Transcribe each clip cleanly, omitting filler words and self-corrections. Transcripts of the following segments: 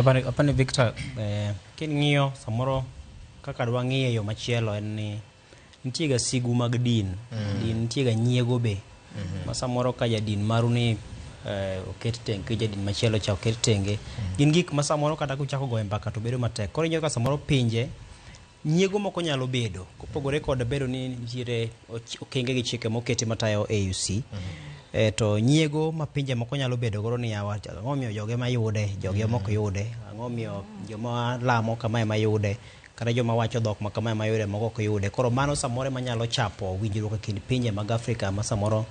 Apani Victor, king'iyo samoro kaka dwa ng'iye e yo machielo en ni nitie ga sigu mag din. Din nitie ga nyiego be. Ma samoro ka jadin maru ni oket tenge, jadin machielo cha oket tenge. Gin gik ma samoro kata kuchako goyo mbaka to bedo matek. Koro ineno ka samoro pinje nyiego moko nyalo bedo kopogore kod bedo ni nitiere okenge gi chike moketi matayo AUC. To nyiego ma pinje moko nyalo bedo godo ni yawa, ang'o momiyo joge ema yude, jogi ema ok yude, ang'o momiyo joma lamo kama ema yude, kata joma wacho dhok ma kama ema yude, moko ok yude. Koro mano samoro ema nyalo chapo winjruok e kind pinje mag Afrika ma samoro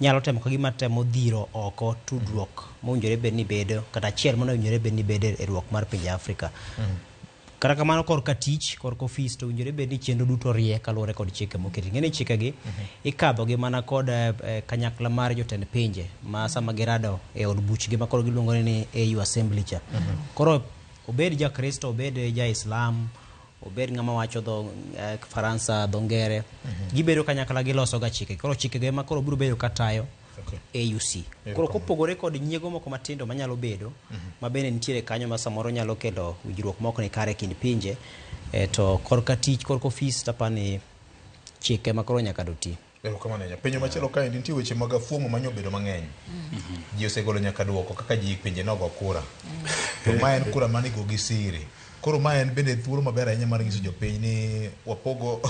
nyalo temo ka gima temo dhiro oko tudruok mowinjore bed ni bedo, kata achiel mano owinjore bed ni bedo e riwruok mar pinje Afrika. Kata kamano korka tich, korka ofis to owinjore bed ni chenro duto rie kaluwore kod chike moketi. Ing'e ni chikegi ikadho gi mana kod kanyakla mar jotend pinje ma sama girado e od buchgi ma koro giluongo ni AU Assembly cha. Koro obed ja Kristo, obed ja Islam, obed ng'ama wacho dho Faransa, dho Ngere, gibedo kanyakla giloso ga chike. Koro chikego ema koro biro bedo katayo AUC. Koro kopogore kod nyiego moko matindo manyalo bedo, ma bende nitiere kanyo ma samoro nyalo kelo winjruok mok ni kare e kind pinje, to korka tich, korka ofis tapani chike ma koro nyaka do ti. Erokamano ahinya. Penjo machielo kaendi nitie weche mag afuong'o manyo bedo mang'eny. Ji osegolo nyaka duoko kaka ji pinje nogo kura. To ma en kura mane igo gi siri. Koro ma en bende thuolo maber ahinya mar nyiso jopiny ni wapogo.